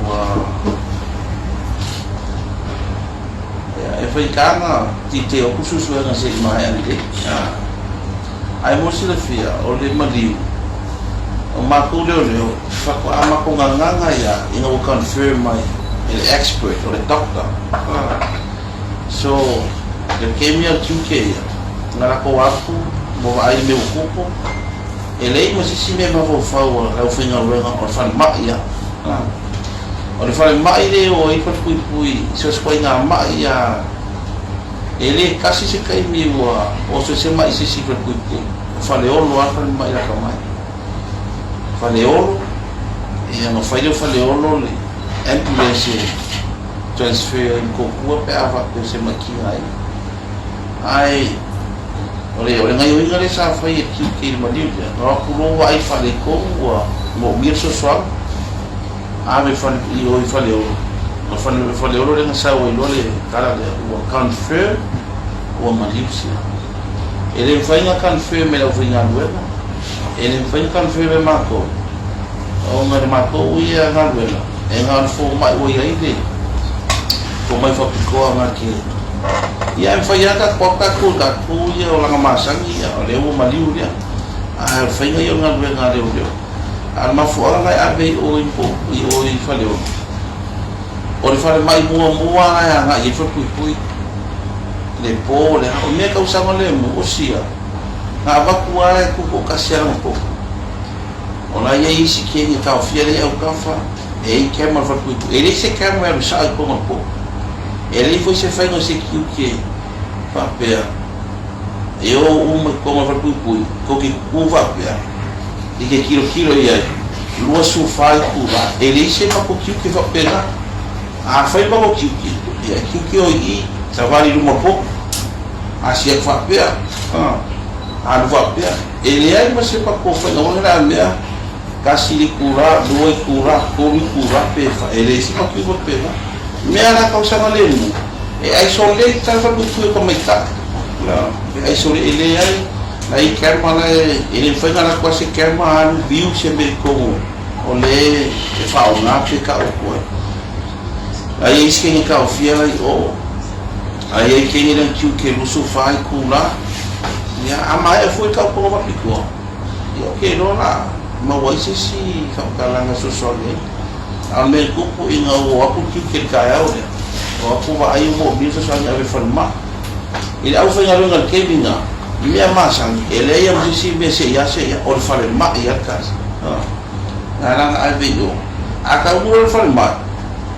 ua ia, e faigata ona tite atu suesuega se i maea lelei. Ae mo le silafia, o le maliu, o matou leoleo, faatoa matou gagaga ia ina ua confirm mai e le expert, o le doctor. So, le taimi a le tiute ia, na latou atu ma vaai i le mea ua tupu, e leai ma se isi mea e mafaufau a le aufaigaluega o le falemai ia. O le falemai lea e o ai le falepuipui i so o se ituaiga mai lava. E le tasi se taimi ua oso ai se ma'i se isi i Falepuipui. O Faleolo lava le falemai lata mai. Faleolo, ia ona fai lea o Faleolo le ambulance e transfer ai i Motootua pe a faapea o se ma'i tigaina. Ae o le, o le gaioiga lea sa fai e le tiute i le maliu lea, na o atu loa vaai i faaletonu ua moomia le fesoasoani, ave fale, i o i Faleolo. O le Faleolo lea na sau ai loa le tala lea, ua confirm ua maliu sia. E le mafai ona confirm e le aufaigaluega, e le mafai ona confirm e matou, ona o le matou ia galuega, e na o le fomai ua i ai le fomai faapitoa na te ia, e mafai lava tatou tatou tatou ia o laga masani, ia o lea ua maliu lea. Ae o le faiga ia o le galuega a leoleo. A o le mafuaaga na e ave i o i o i Faleolo, o le falemai muamua lava e agai i ai le falepuipui. Le po le a, o mea tausaga lemu, o sia, na avatu lava e tutoatasi lava lana popo. O la e i ai isi kegi e taofia lea i autafa, e i ai camera i le falepuipui. E leai se camera e alu sao i totonu o le popo. E leai foi se faiga o se tiute faapea e o uma i totonu o le falepuipui, tou te tutu faapea i te tilotilo i ai, 24 itula, e leai se matou tiute faapena. A fai le matou tiute, ia e tiute o i i, savali i luma o le popo. A siaki faapea, alu faapea. E leai ma se matou faiga foi lea mea, tasi le itula, lua itula, tolu itula, pe fa, e leai se matou faapena. Mea la tausaga lemu, e isolate lava le falepuipui o tamaitai. E isolate, e leai, la i camera la e, e le mafai ona alu atu lava se camera alu view se mea i totonu o le e faaaoga pe tau atu ai. A i ai se kegi taofia la i o, a i ai kegi lana tiute 24 itula, ia, a maea foi le tautoga faapitoa, ia ou te iloa o le a maua ai se isi faamatalaga e fesoasoani ai. A o le mea e tupu ina ua o atu le tiute i le taeao lea, o atu vaai ua moomia le fesoasoani e ave i le falemai. I le aufaigaluega i le taimi lena, mea masani, e leai lava ma se isi mea se i a se i a, o le falemai lava le tasi. Na ala ona ave i o. A taunuu loa i le falemai,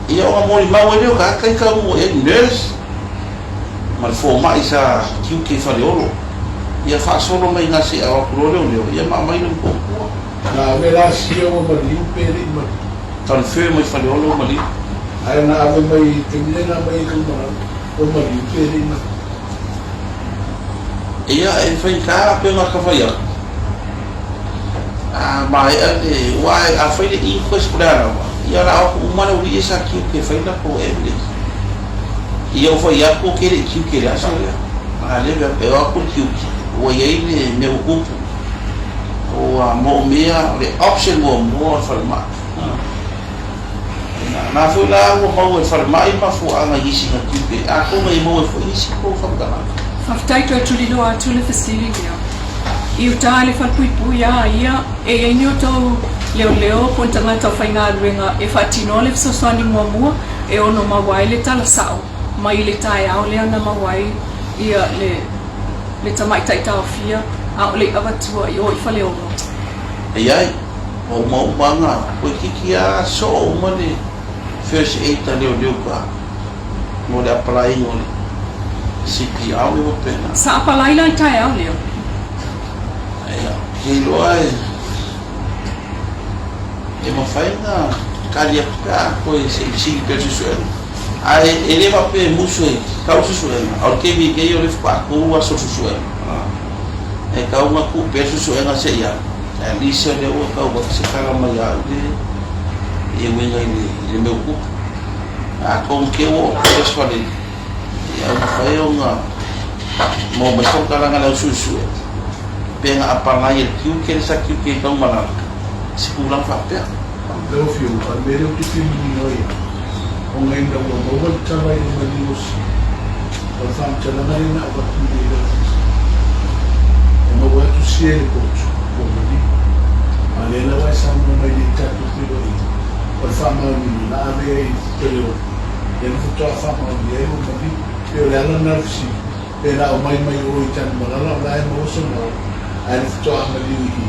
ia ona molimau ai lea o tagata ia taunuu i ai, nurse ma le fomai sa tiute i Faleolo. Ia faasolo mai ina seia o atu loa leoleo, ia ma aumai lona toatua. Na ave la sia ua maliu pe le i maliu. Transfer mai Faleolo ua maliu. Ae na ave mai i taimi lea na aumai ai Tanumalala ua maliu pe le i maliu. Ia e faigata pe ona ta fai atu. A maea le, aua a fai le inquest po o le a lava, ia o le a o atu uma le aualii ia sa tiute e fai le latou evidence. Ia ua fai atu ou te le i tiute i le aso lea. A lea e o atu le tiute, ua i ai le mea ua tupu. Ua moomia le option muamua o le falemai. Na foi la ua maua e le falemai mafuaaga i isi na tiute, atonu e maua ai foi nisi tou faamatalaga. Faafetai toe tuliloa atu le fesili lea. I uta i le falepuipui a ia e i ai ni outou leoleo po o ni tagata o faigaluega e faatinoa le fesoasoani muamua e ono maua ai le tala sao mai i le taeao lea na maua ai ia le le tamaitai taofia a o le i avatua i o i Faleolo. E i ai, ua uma uma ana toeitiiti lava soo uma le first aid a leoleo ka mo le apalaiina o le CPR me faapena. Sa apalai la i taeao lea. Ia, ke iloa e e mafai ona kali atu pe a toe se i fesili pea le suesuega. Ae e le faapea e musu e tau le suesuega, a o le taimi nei o lea faatoa 3 aso o le suesuega. E tau ona tuu pea le suesuega se i alu, at least o lea ua tau atu se tala mai ia au le e uiga i le mea ua tupu. Atonu te ua oo atu le aso Faraile, ia ua mafai ona maua mai se faamatalaga a le au suesue pe na apalai e le tiute le sa tiute i Taumalala i se tulaga faapea. Lau Afioga, o le mea lea ou te fia manino ai au, ona ina ua maua le tala i le maliu o Sili, o le faamatalaga lea na avatu i le Ofisa, e maua atu sia i le potu, ua maliu. A o lea lava e saunoa mai nei i tatou feiloaiga, o le faamaoniga na ave ai i Faleolo, lea na faatoa faamaonia ai ua maliu. Pei o le ala lena o le fesili, pe na aumai mai o i Tanumalala o la e maua sona ola, ae na faatoa maliu i i,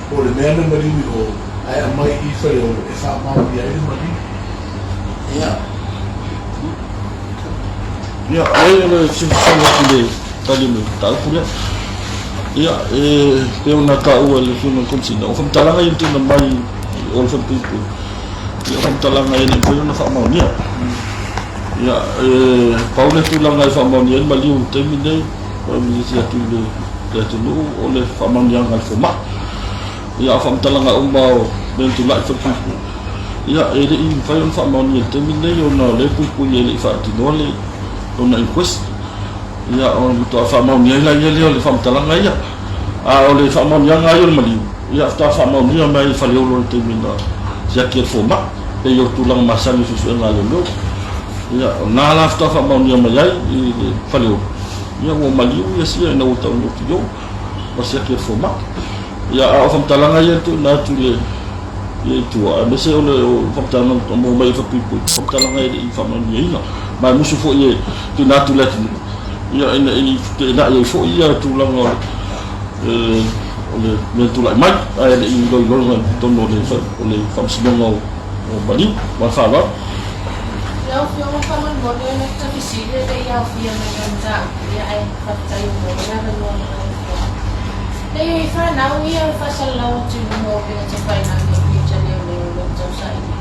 po o le mea na maliu i o, ae aumai i Faleolo e faamaonia ai le maliu. Ia. Ia, leai o le fesoasoani atu i le tali o le mataupu lea. Ia, e pei ona taua e le Afioga i le Komesina, o faamatalaga ia na tuuina mai i o le Falepuipui, ia o faamatalaga e le mafai ona faamaonia. Ia, e pau le tulaga e faamaonia ai le maliu i le taimi lenei, o le isi atu i le atunuu, o le faamaoniaga a le fomai. Ia, a o faamatalaga uma o mea na tulai i Falepuipui, ia, e le i mafai ona faamaonia i le taimi lenei ona o lea e puipui e le i faatinoa le lona inquest. Ia, ona matua faamaonia ai laia lea o le faamatalaga ia. A o le faamaoniaga lava ia o le maliu, ia faatoa faamaonia mai i Faleolo i le taimi na siaki ai le fomai, pei o tulaga masani o suesuega a leoleo. Ia, o lena la faatoa faamaonia mai ai i le Faleolo, ia ua maliu ia sia ina ua taunuu atu i o, ua siaki e le fomai. Ia, a o faamatalaga ia na tuuina atu i le i tua, aemaise o le faamatalaga na maua mai i le falepuipui, o faamatalaga e le i faamaoniaina. Ma e musu foi e tuuina atu i le atunuu. Ia, ina i feteenai ai foi ia tulaga o le o le mea tulai mai, ae le i iloiloga i totonu o le o le Faamasinoga o Maliu. Ma le faaaloalo. Lau Afioga faamolemole o le fesili e le i aofia mai le mataupu ia ae faafetai mo le avanoa mai lau Afioga. Leai e fanau ia o le faasalalau atu i luga o upega tafailagi o page a leoleo o lo o tausaili.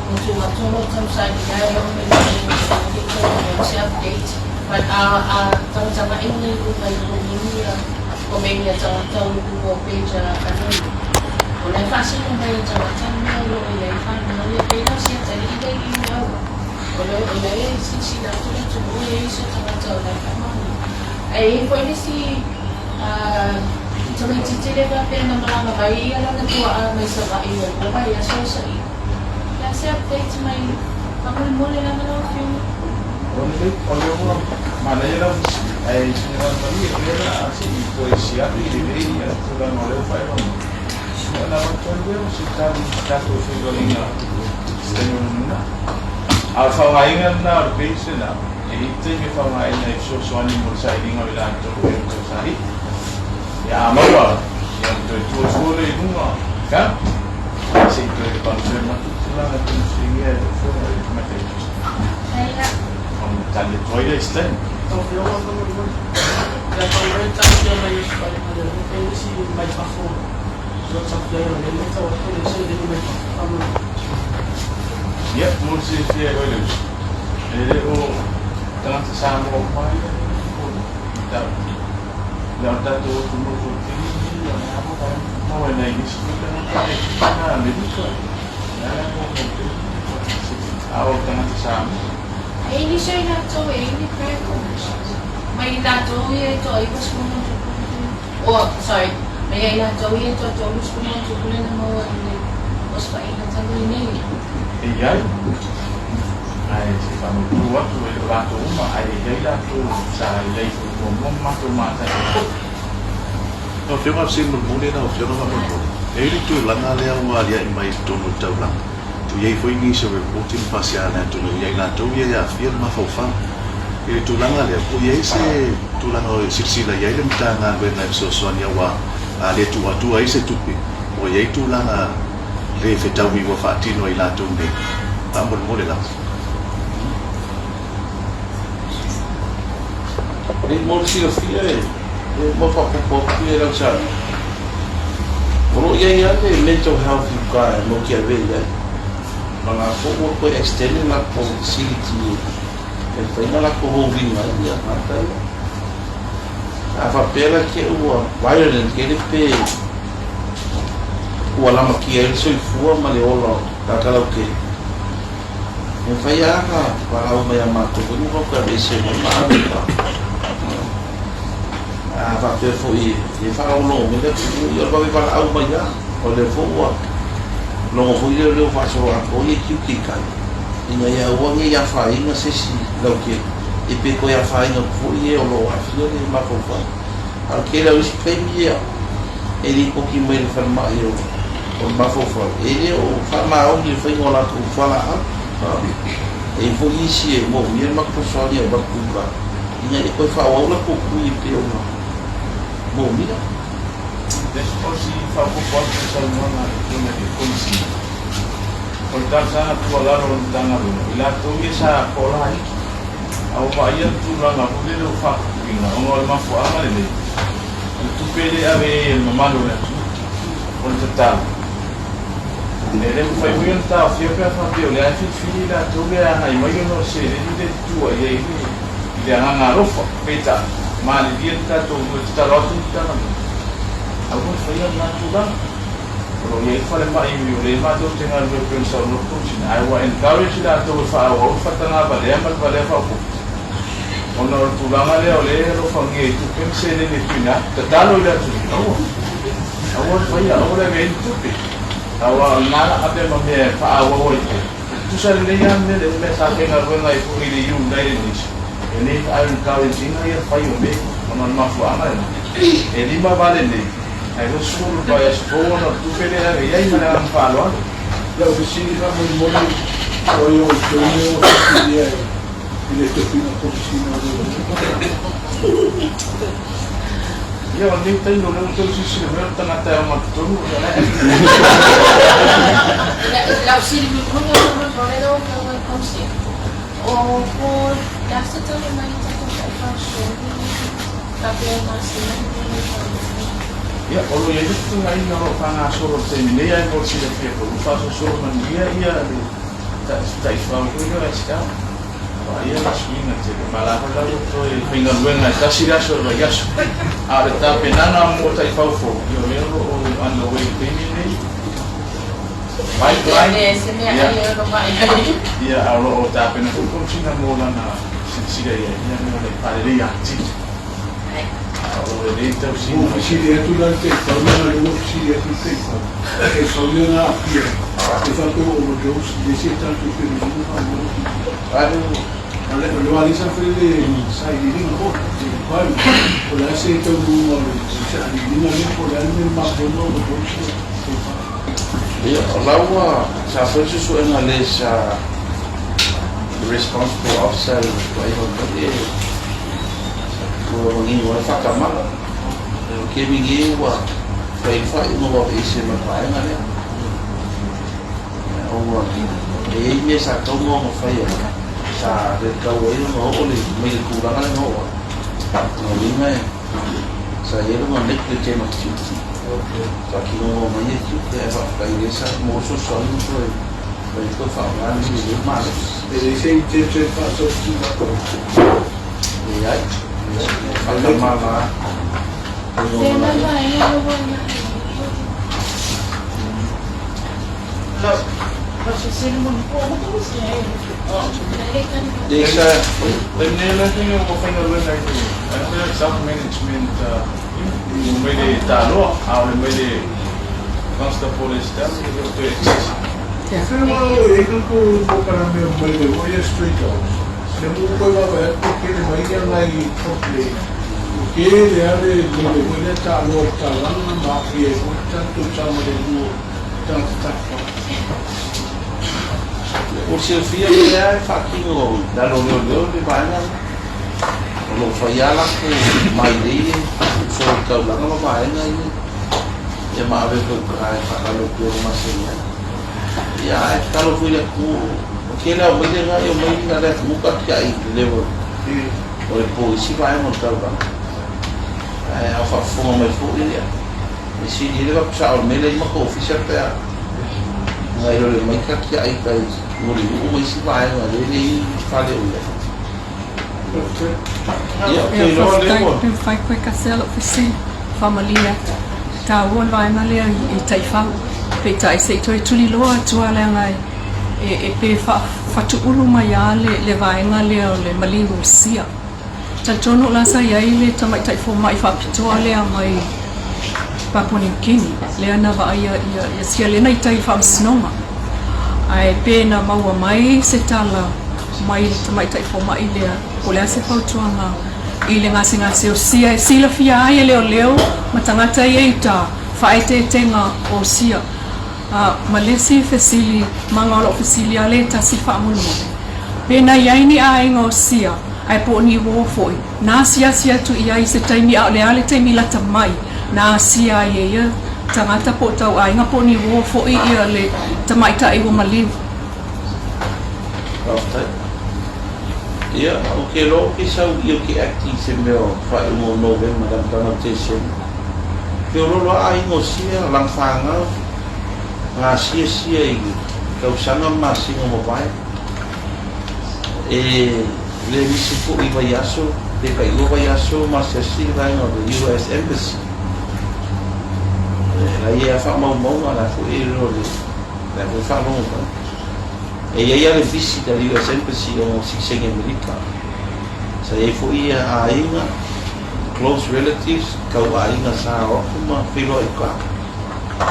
Ua tuu atu o lo o tausaili ae oo mai i le taimi lenei e le i toe maua se update. But a a tagatagai i luga i komeni ia komeni a tagata o luga o page a leoleo, o la e faasino mai e tagata le mea o lo o i ai fanau ia pei la o si atalii lea i i Aua. O le o la e silasila atu le atunuu e i ai se tagata o la e faamaonia. Ae i ai foi le isi tamaitiiti lea faapea na malaga mai ia lana tuaa mai Savaii o le vaiaso o Saili. O le a se update mai faamolemole lava lau Afioga? O le ua manaia lau fesili, ae sina malie o lea o le a se i toe siaki lelei le tulaga o lea ua faailoa mai. Ia ona avatu ai lea o se tali i se tatou feiloaiga i se taimi o lumanai. A o le faaaogaina lena o le page lena, e i ai taimi e faaaogaina e fesoasoani mo le sailiga o i latou e ono tausaili. Ia a maua, ia ona toe tua fua lea i luga, ka? Se i toe confirm atu le tulaga e pei ona fesiligia e lau Afioga i le Tamaitai Tusi. Ona tali atu ai lea i se taimi. Lau Afioga faamolemole, pe a fai mai le taatia mai o se faiga lea e pei nisi mai fafo o lo o taofia ai, o lea e matau atu e leai se seleni mai fafo faamolemole. Ia, mo le silafia e oe le uso, e le o tagata Samoa uma ia e i mataupu. Ia, o le tatou atunuu foi tele lenei, o le a maua e nai nisi foi tagata na Amerika, o le a la maua mai pea a o tagata Samoa. E i nisi o i latou e i ni records mai i latou ia e toa-90 ma ona tupu oh sorry mai ia i latou ia e toa-30 ma ona tupu lea na maua i le osofaiga talu ai nei. E i ai, ae se i faamautu atu e le o latou uma, ae e i ai latou sa i ai foi muamua ma matou mataitu foi. Lau Afioga, o le fesili mulimuli lau Afioga faamolemole, e i ai le tulaga lea ua aliae mai i totonu o le taulaga, ua i ai foi nisi o reporting pasia a le atunuu ia i latou ia e aafia le mafaufau. I le tulaga lea, po o i ai se tulaga e silasila i ai le Matagaluega e fesoasoani aua a le tuu atu ai se tupe, ua i ai tulaga le fetaui ua faatino e i latou nei. Faamolemole lava. E mo le silafia e mau faaopoopo atu ia i lau saunoaga, o lo o i ai lava le mental health i uka e mau tiave i ai, ma la foi ua toe extend le latou facility e mafai ona latou houina ai ia tagata ia. A faapea la te i ua violent tele pe ua lamatia ai le soifua ma le ola o tagata lautele, e mafai lava ona valaau mai ia matou foi ma matou aveese mai ma ave i A faapea foi e faalogologo mai le atunuu, ia o le vave valaau mai lava. O lea foi ua logo foi lea o lea ua faasolo atoa ia tiute i tai, ina ia aua ne i afaina se isi lautele, ia pe toe afaina atu foi e o lo o aafia le mafaufau. A o le tele o isi taimi ia e lipoti mai le falemai o le mafaufau, e le o faamaoni le faiga o latou fualaau. E i ai foi isi e moomia le matou fesoasoani e avatu i uka ina ia toe faaauau latou tui e pei ona moomia. O si faaopoopo atu i le saunoaga a le Afioga i le Komesina, o le talosaga tuualalo a le Matagaluega, i latou ia sa toalaiki, a ua vaaia le tulaga foi lele o faaputuina ona o le mafuaaga lenei, o le tupe lea e ave i ai e le mamalu o le atunuu. O le tatalo, e le mafai foi ona taofia pe a faapea o lea e filifili i latou lea e agai mai ona o le seleni lea e tutua i ai i le agaga alofa. Peitai, malilie le tatou e tatalo atu le Matagaluega, aua le faia lena tulaga. O lo o i ai le falemai o lea matou te galulue pei ona saunoa le Komesina, ae ua encourage i latou e faaauau le faatagavalea ma le valea faaopoopo ona o le tulaga lea o lea e alofagia i tupe ma seleni e tuuina atu. Tatalo i le atunuu, aua, aua le faia, aua le ave ai ni tupe, aua o lena la ave ma mea e faaauau ai pea. E tutusa lelei lava le mea lea, o le mea sa faigaluega ai foi i le United Nations, e le encourage ina ia le fai o mea ona o le mafuaaga lena. E lima vale nei, ae 20 le vaiaso fou ona o le tupe lea e ave i ai ma le agaga faaaloalo. Lau fesili faamolemole, o ai o outou lea ua filifilia e I le tofiga Komesina o Leoleo. Ia, o lenei taimi o lea ua tau silasila mai o le tagata e ao totonu o lea. Lau fesili mulimuli faamolemole lau Afioga i le Komesina, o po o le a se tali mai i tatou taifau faapea e masina ni mea nei faamolemole? Ia, o lo o i ai le fetuunaiga o lo o faagasolo i le taimi nei, ae mo le silafia foi, ua faasolosolo manuia ia le taifau foi lea o SL. Vaaia le suiga tele, ma la foi la ua toe faigaluega e tasi le aso o le vaiaso. A o le tapenaga mo taifau fou, ia o lea o lo o underway i le taimi lenei. Pipeline, E se mea ia, ai e ono vaai ai. Ia, a o lo o tapena foi le Komesina mo lana silasila i ai, ia mo le faaleleia atili. A o lo o lelei le tausiga. Ua fesili atu la le taifau leaga o lea ua fesili atu le taifau, le taifau lea na aafia e faapea ua overdose i le isi a tatou fenunuga faamolemole. O le a lea sa fai le sailiiliga foi, le inquiry, po o le a se taunuuga o le sailiiliga lea, po o le a le mea na mafua ai ona overdose le taifau. Ia, o la ua sa fai le suesuega a le sa responsible officer i le vaaiga mai e ua manino ai faatamala. O le taimi nei ua fai le faaiuga ua aveese ma le vaega lea. Ua e i ai mea sa tatau ona faia sa le tatau ai ona oo le mai le tulaga lea na oo ai. O lona uiga e sa i ai lona negligent of duty. Faatinoga mai ia tiute ae faafetai lea sa mo fesoasoani ma toe fai toe faaaoga lenei lelei malosi. E leai se intention faasautuga. Leai, faatamala Fea la vaega lea ua agai ai? Leisa. Taimi nei la faiga ua faigaluega i le vaega foi lea o le Self Management Unit mai le Taloa, a o le mai le Constable Estelle e le o toe exist. Fea o e i ai tatou polokalame mai le Royal Stray Dogs, lea ua toe vaavaai atu ua tele mai ia nai complaint, ua tele lava le lele foi lea taaloa i le taulaga ma aafia ai foi le tatou saogalemu o tagata tafafao. Ua silafia o lea e faatino i lalo o leoleo le vaega lea. O lo o fai lava latou mailei e uso i le taulaga ma vaega ia, ia ma ave foi i uta e faalalo e pei ona masani ai. Ia ae tatalo foi i le atunuu, o le tele lava o maile na e omai na le atunuu tatiai i le level o le po i isi vaega o le taulaga. Ae a faafofoga mai foi ia, e sili ai le avatu sao o le mea lea i matou ofisa pe a nai lo le omai tatiai i tai Mulinuu ma isi vaega lea e leai ni fale o i ai. Ia, ou te Ia, iloa lea faafetai. ua. Pe mafai koe kasi lou fesili. Faamalie atu. Taua le vaega lea i taifau. Peitai se i toe tuliloa atu lava leaga e e pe faatuulu mai lava le vaega lea o le maliu o sia. Talitonu o la sa i ai le tamaitai fomai faapitoa lea mai Papua New Guinea lea na vaaia ia sia lea na i tai i le faamasinoga. Ae pe na maua mai se tala mai le tamaitai fomai lea po o le a se fautuaga i le gasegase o sia e silafia ai e leoleo ma tagata ia i uta faaeteetega o sia. A, ma le isi fesili, maga o lou fesili a le tasi faamolemole. Pe na i ai ni aiga o sia, ae po o ni uō foi, na asiasi atu i ai i se taimi a o le a le taimi lata mai na asia ai e ia tagata po o tau aiga po o ni uō foi ia le tamaitai ua maliu. Faafetai. Ia, ou te iloa ou te sau i o te act i se mea o faaiuga o Novema i le amataga o Tesema. Feoloolo lava aiga o sia, lagafanau, gasiasia i tausaga ma masina ua mavae. E le misi foi i vaiaso pe tailua vaiaso ma asiasi le vaega o le US Embassy. E la i ai lava faamaumauga, o la foi e iloa le la foi faalogo mai. E i ai lava le visit a le US Embassy ona o sitiseni Amerika. Sa i ai foi aiga, close relatives, tau aiga sa o atu ma feiloai i uta.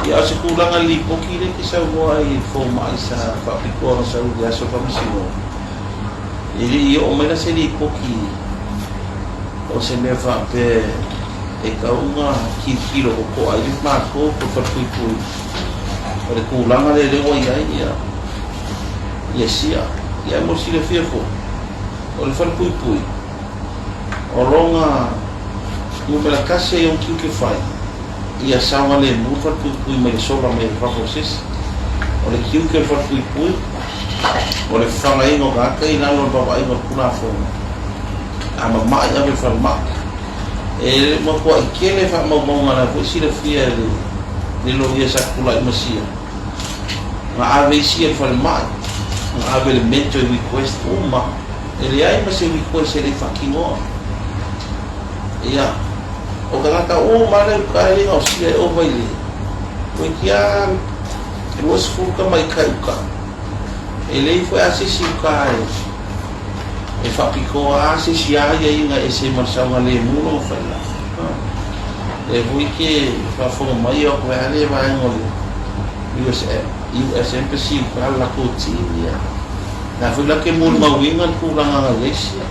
Ia, o se tulaga i le lipoti lea e te saunoa ai i le fomai sa faapitoa ona sau i le aso faamasinoga, e le i oo mai la se lipoti o se mea faapea e tatau ona tilotilo totoa ai le matou po o le falepuipui o le tulaga lea lea ua i ai ia sia. Ia, mo le silafia foi, O le falepuipui, o lona numera tasi ai ona tiute fai, ia saogalemu le falepuipui mai le sola mai fafo o se isi. O le tiute o le falepuipui, o le fafagaina o tagata i lalo o le vaavaaiga o le Tulafono, a mamai ave i le falemai. E matuai tele faamaumauga o la foi e silafia e le loia sa tulai ma sia, na ave isi i le falemai, na ave le mental request uma, e leai ma se request e le i faatinoa. Ia, o tagata uma lea uka e le gaosia e ova i le toeitiiti lava 20 tamaitai uka. E leai foi lava se isi uka e faapitoa lava se isi aiaiga e ese ma le saogalemu lona faiga. Lea foi ke faafofoga mai o atu ai lava le vaega o le US, US Embassy uka le latou team ia. La foi la ke molimauina le tulaga na i ai sia.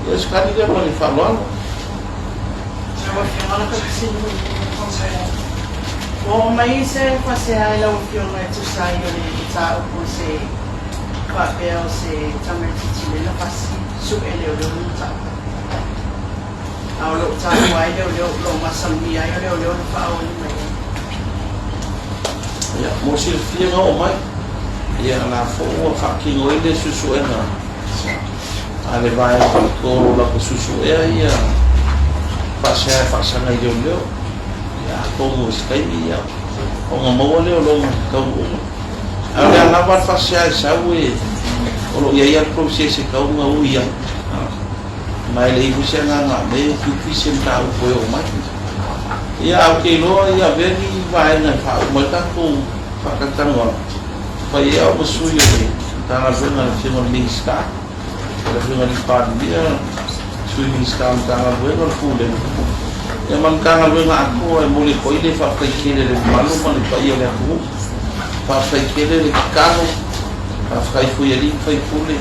Ia, o se tali lea ma le faaaloalo. Lau Afioga la fesili ua oo mai se faasea i lau Afioga e tusa ai o le mataupu o se faapea o se tamaitiiti lea na pasi su'e leoleo le mataupu, a o loo taua ai leoleo o loo masalomia ai o leoleo na faaoina mai ai. Ia, mo silafia na oo mai, ia la foi ua faatino ai le suesuega a le vaega faletolu o latou suesuea ia faasea e faasaga i leoleo. Ia, atonu o se taimi ia ona maua lea o lona taunuuga. A o le a lava le faasea e sau e o loo i ai lava le process e tau ona ui ai. Ma e leai foi se agaga e ufiufi se mataupu e oo mai. Ia, ae ou te iloa ia avea ni vaega e faauma ai tatou faatalatalanoaga. Fai ai au ma sui o le Matagaluega a le Afioga i le Minisita, le Afioga i le Palemia, Sui Minisita o le Matagaluega o le Pulega, ia ma le Matagaluega atoa e momoli atu ai le faafetai tele i le mamalu ma le paia o le atunuu. Faafetai tele le tatalo, faafetai foi i alii ma faipule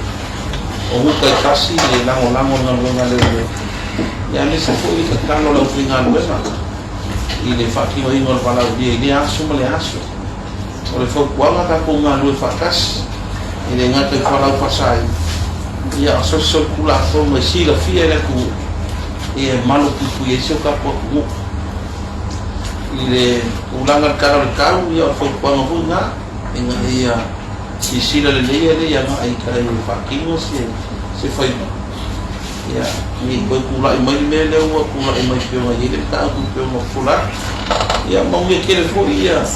o nuu taitasi le lagolago i le galuega a leoleo, ia aemaise foi le tatalo a le aufaigaluega i le faatinoina o le valaaulia i lea aso ma lea aso. O le fautuaga tatou galulue faatasi, e le gata i fualaau faasaina, ia a o se solitulafono e silafia e le atunuu e malupuipuia ai si o tatou atunuu. I le tulaga i le tala o le tau, ia o le fautuaga foi lena, ina ia silasila lelei e le i agai i tai e faatino se faiga, ia, ne i toe tulai mai le mea lea ua tulai mai pei ona i ai le mataupu pei ona fofola atu. Ia, manuia tele foi ia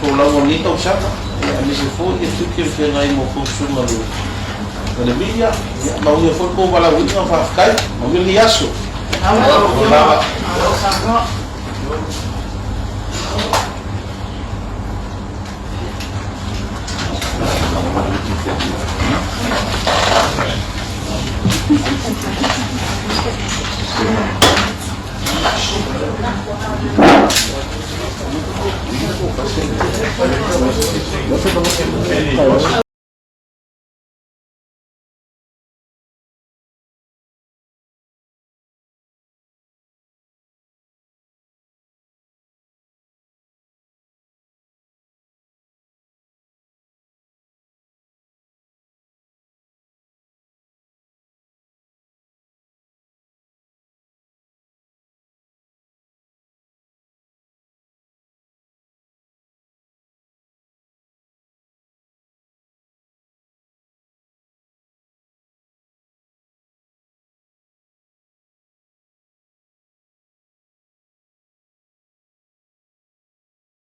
folauga o lenei tausaga, ia, aemaise foi ia tiute o feagai ma outou susuga i le media. Ia, manuia foi le tou valaauina, faafetai. Manuia lenei aso. Malo saunoa.